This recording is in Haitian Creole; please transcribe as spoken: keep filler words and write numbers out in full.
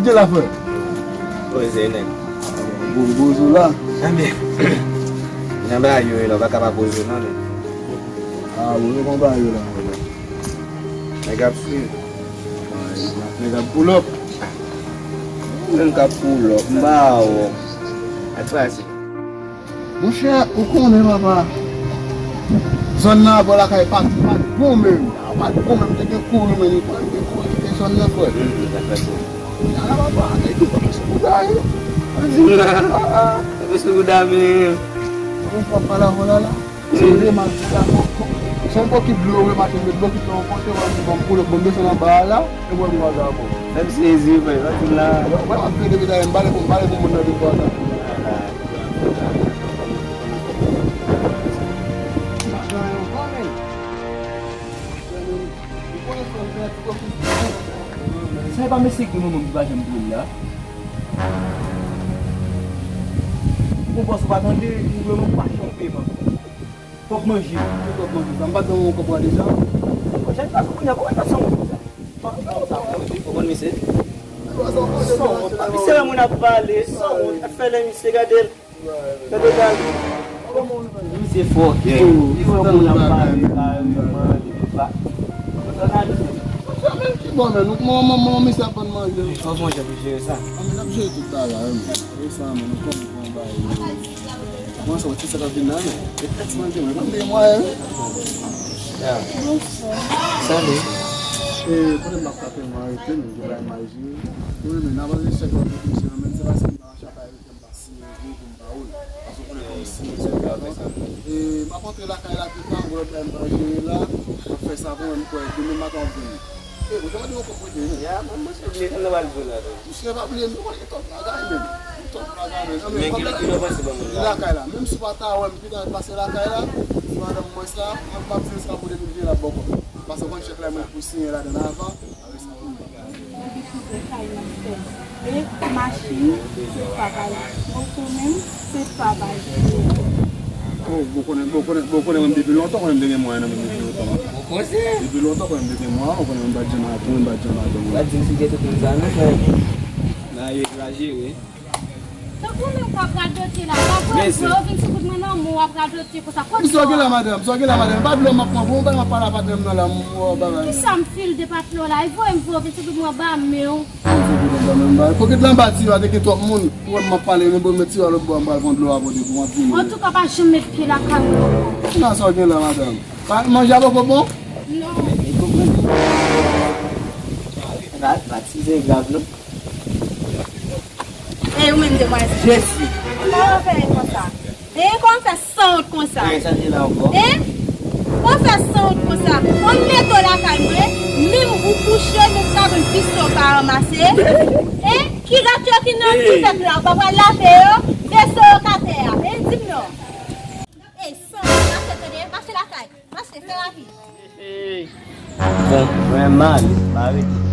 Ki la, frè? Poze, nèg. Bon, poze la. Nan bagay yo ye la, ou pa ka pa poze non, nèg. Ah, bon, yo konn bagay yo la, frè. Nèg ap swiv. Nèg ap pull up. Menm k ap pull up, m ba wè. Ak sa se. Monchè, ou konnen, papa. Zòn nan bò lakay pa t, pa t bon menm. Pa t bon menm, te gen kouri menm, te gen kouri kite zòn nan, frè. Ala, papa, nèg yo pa sou bouda yo. Ah, ah. Mwen papa la, vwala la. Se vre, m ap di la, se yon pòkip dlo, wi, mache met pòkip nan yon kote, w ap di, bon, m pull up, bon, m desann anba a la, e bon, m pral la, bon. Menm sezi, frè, w ap di la. Wè, wè, m ap pede pede, m pale pou, m pale pou moun nan de fwa sa. Sa e pa mesye ki manman m ki pa janm pou l la. Ou panse w pa tande, ou vle nou pa chanpe, man. Kòb manje. Ki kòb manje? Sa m pa t ban ou kòb la deja? Mwen, jan l pase kounye a, kòman l pase yon kòb sa? Ou konn misye? San wont. Misye wè moun ap pale, san wont. Ap fè lè misye, gade l. Gade gade. Misye fòkè. Li fè moun ap pale kareman, li pa. Sa menm ki bon, men nou, mwen, mwen, mwen, misye ap vann manje. Fò fon jan pou jere sa. Ah, men n ap jere tout bagay, men. E sa, men, nou konn, konn bagay. Mwen, sa, ti sa k ap vin la, men. E tèks manje, mwen, mwen, mwen, mwen. Ya. Salut. E, kote m ap tape, mwen, arete, men, gen bagay manje. Wi, men, n ap manje chèk la pou misye, men, se pa si m pa nan chapay. Siyen vre pou m pa ou l. Paske w konnen fò m siyen sou telefòn. E, m ap antre lakay la pita, m wè bagay m pral jere la, m ap fè sa pou mwen, m kwè demen maten w ap jwenn li. E, ou te mande yon kòb mwen te, non? Ya, mwen, mwen se bliye, sa m ta pral di w la, non. Misye pa bliye, m konnen gen twòp bagay, menm. Twòp bagay, menm. Men ki, ki lè w panse ban mwen la? Lakay la. Menm si w pa ta wè m pita pase lakay la, di madanm mwen sa, m ap di l sa pou depi l vini l ap ba w kòb. Paske w konn chèk la, mwen pou siyen ladan l avan. Abitid de kay nan fè. E machin, se pa pa li. Moto menm, se pa pa li. Oh, bon konnen, bon konnen, bon konnen, mwen depi lontan, konnen m te gen mwen nan men depi lontan. Bon koze. Depi lontan, konnen m te gen mwen, konnen m pa t janm atann, m pa t janm atann. Ou pa di m si w te tout moun sa, non, frè. Nan egzajere. Tankou menm w ap radote la, pa vre, vre, ou vin sou kout mwen nan mwen, w ap radote konsa. Kot sa w gen la, madanm? Sa w gen la, madanm? Pa dlo m ap pran pou ou, m pa pale a patnè m nan la, m wè w bagay. Kisa m fil de patnè w la? E voye m voye, ou vin sou kout mwen ba men w. Mwen sou kout mwen ba men w, m ba. Pokèt lan ba tiyo a, te gen twòp moun. Ou wè m ap pale, men bon, met tiyo a lòt bò, m pral pran dlo a pote pou m ap vini. Antouka, pa janm met pye lakay mwen ankò. Kisa sa w gen la, madanm? Pa, manje a poko bon? Non. Li konprann. Pa, pa ti, se grav, non. E ou menm demwazèl. Jesi. Kòman w fè konsa? E kòman w fè sanwont konsa? Mwen chanje la ankò. E? Kòman w fè sanwont konsa? Ou mete w lakay mwen, menm ou kouche, menm sa konn pis ou pa ranmase. E? Kilòt yo ki nan kizèt la, ou pa pral lave yo? Veso yo k atè a. E di m non. E sanwont, mache tande, mache lakay. Mache, fè rapid. Bon, mwen mal, m arete.